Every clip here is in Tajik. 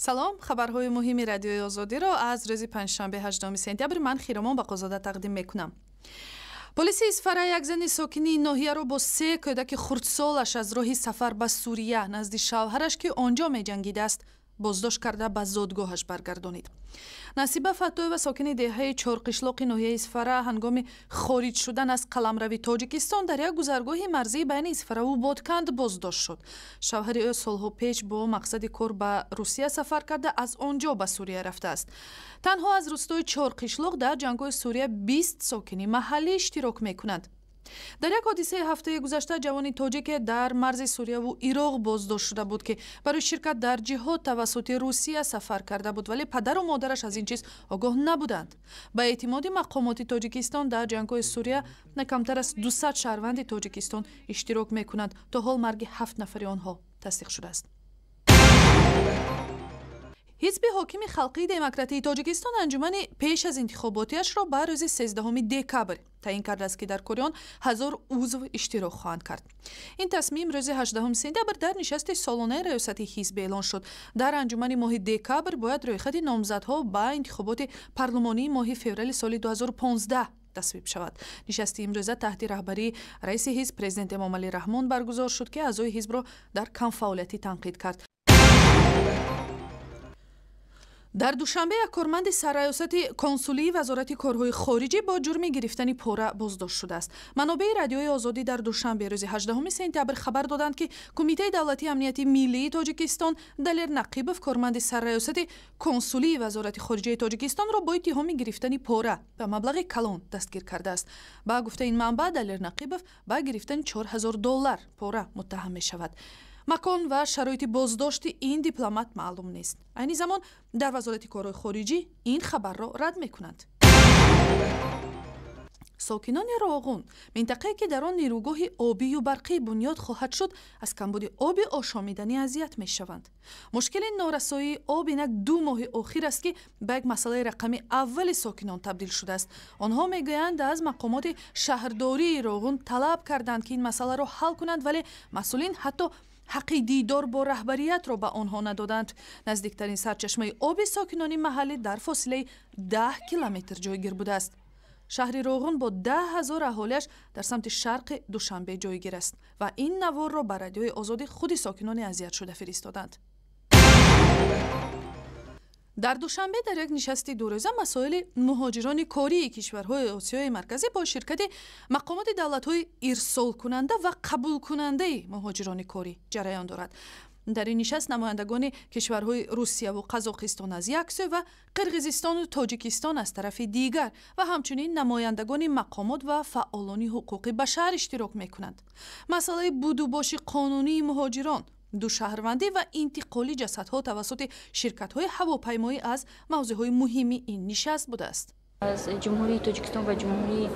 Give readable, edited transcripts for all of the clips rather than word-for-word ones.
Салом, хабарҳои муҳими Радиои Озодиро аз рӯзи панҷшанбе, 8 сентябр, ман Хиромон Бақозода тақдим мекунам. Полиси Исфара як зани сокини ин ноҳияро бо се кӯдаки хурдсолаш аз роҳи сафар ба Сурия назди шавҳараш, ки он ҷо меҷангидааст, боздошт карда, ба зодгоҳаш баргардонид. Насиба Фаттоева, сокини деҳаи Чорқишлоқи ноҳияи Исфара, ҳангоми хориҷ шудан аз қаламрави Тоҷикистон дар як гузаргоҳи марзии байни Исфараву Бодканд боздошт шуд. Шавҳари ӯ солҳо пеш бо мақсади кор ба Русия сафар карда, аз он ҷо ба Сурия рафтааст. Танҳо аз рӯстои Чорқишлоқ дар ҷангҳои Сурия 20 сокини маҳаллӣ иштирок мекунанд. Дар як ҳодисаи ҳафтаи гузашта ҷавони тоҷике дар марзи Сурияву Ироқ боздошт шуда буд, ки барои ширкат дар ҷиҳод тавассути Русия сафар карда буд, вале падару модараш аз ин чиз огоҳ набуданд. Ба эътимоди мақомоти Тоҷикистон, дар ҷангҳои Сурия на камтар аз 200 шаҳрванди Тоҷикистон иштирок мекунанд. То ҳол марги ҳафт нафари онҳо тасдиқ шудааст. Ҳизби ҳокими Халқии Демократии Тоҷикистон анҷумани пеш аз интихоботиашро ба рӯзи 13 декабр таъин кардааст, ки дар кори он 1000 узв иштирок хоҳанд кард. Ин тасмим рӯзи 18 сентябр дар нишасти солонаи раёсати ҳизб эълон шуд. Дар анҷумани моҳи декабр бояд рӯйхати номзадҳо ба интихоботи парлумонии моҳи феврали соли 2015 тасвиб шавад. Нишасти имрӯза таҳти раҳбарии раиси ҳизб, президент Эмомалӣ Раҳмон баргузор шуд, ки аъзои ҳизбро дар камфаъолиятӣ танқид кард. Дар Душанбе як корманди сарраёсати консулии Вазорати корҳои хориҷӣ бо ҷурми гирифтани пора боздошт шудааст. Манобеи Радиои Озодӣ дар Душанбе рӯзи 18 сентябр хабар доданд, ки Кумитаи давлатии амнияти миллии Тоҷикистон Далер Нақибов, корманди сарраёсати консулии Вазорати хориҷаи Тоҷикистонро бо иттиҳоми гирифтани пора ба маблағи калон дастгир кардааст. Ба гуфтаи ин манбаъ, Далер Нақибов ба гирифтани 4000 доллар пора муттаҳам мешавад. Макон ва шароити боздошти ин дипломат маълум нест. Айни замон дар Вазорати корҳои хориҷӣ ин хабарро рад мекунанд. Сокинони Роғун, минтақае ки дар он нерӯгоҳи обию барқӣ бунёд хоҳад шуд, аз камбуди оби ошомиданӣ азият мешаванд. Мушкили норасоии об инак 2 моҳи охир аст, ки ба як масъалаи рақами аввали сокинон табдил шудааст. Онҳо мегӯянд, аз мақомоти шаҳрдории Роғун талаб карданд, ки ин масъаларо ҳал кунанд, вале масъулин ҳатто ҳаққи дидор бо раҳбариятро ба онҳо надоданд. Наздиктарин сарчашмаи оби сокинони маҳаллӣ дар фосилаи 10 километр ҷойгир будааст. Шаҳри Роғун бо 10 000 аҳолиаш дар самти шарқи Душанбе ҷойгир аст ва ин наворро ба Радиои Озодӣ худи сокинони азиятшуда фиристоданд. Дар Душанбе дар як нишасти дурӯза масоили муҳоҷирони кории кишварҳои Осиёи Марказӣ бо ширкати мақомоти давлатҳои ирсолкунанда ва қабулкунандаи муҳоҷирони корӣ ҷараён дорад. Дар ин нишаст намояндагони кишварҳои Русияву Қазоқистон аз як сӯ ва Қирғизистону Тоҷикистон аз тарафи дигар ва ҳамчунин намояндагони мақомот ва фаъолони ҳуқуқи башар иштирок мекунанд. Масъалаи будубоши қонунии муҳоҷирон, душаҳрвандӣ ва интиқоли ҷасадҳо тавассути ширкатҳои ҳавопаймоӣ аз мавзӯъҳои муҳими ин нишаст будааст. Аз Ҷумҳурии Тоҷикистон ва Ҷумҳурии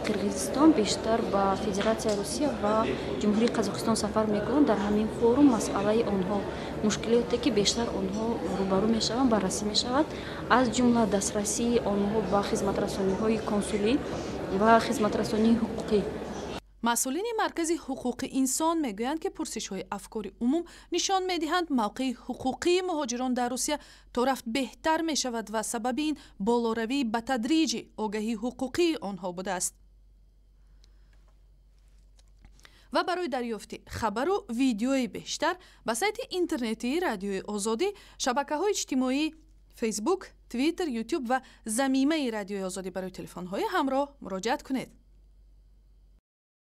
Қирғизистон бештар ба Федератсияи Русия ва Ҷумҳурии Қазоқистон сафар мекунанд. Дар ҳамин форум масъалаи онҳо, мушкилоте, ки бештар онҳо рӯбарӯ мешаванд, баррасӣ мешавад, аз ҷумла дастрасии онҳо ба хизматрасониҳои консулӣ ва хизматрасонии ҳуқуқӣ. Масъулини Маркази ҳуқуқи инсон мегӯянд, ки пурсишҳои афкори умум нишон медиҳанд, мавқеи ҳуқуқии муҳоҷирон дар Русия то рафт беҳтар мешавад ва сабаби ин болоравии ба тадриҷи огаҳии ҳуқуқии онҳо будааст. Ва барои дарёфти хабару видеои бештар ба сайти интернетии Радиои Озодӣ, шабакаҳои иҷтимоӣ Фейсбук, Твиттер, Ютуб ва замимаи Радиои Озодӣ барои телефонҳои ҳамроҳ муроҷиат кунед.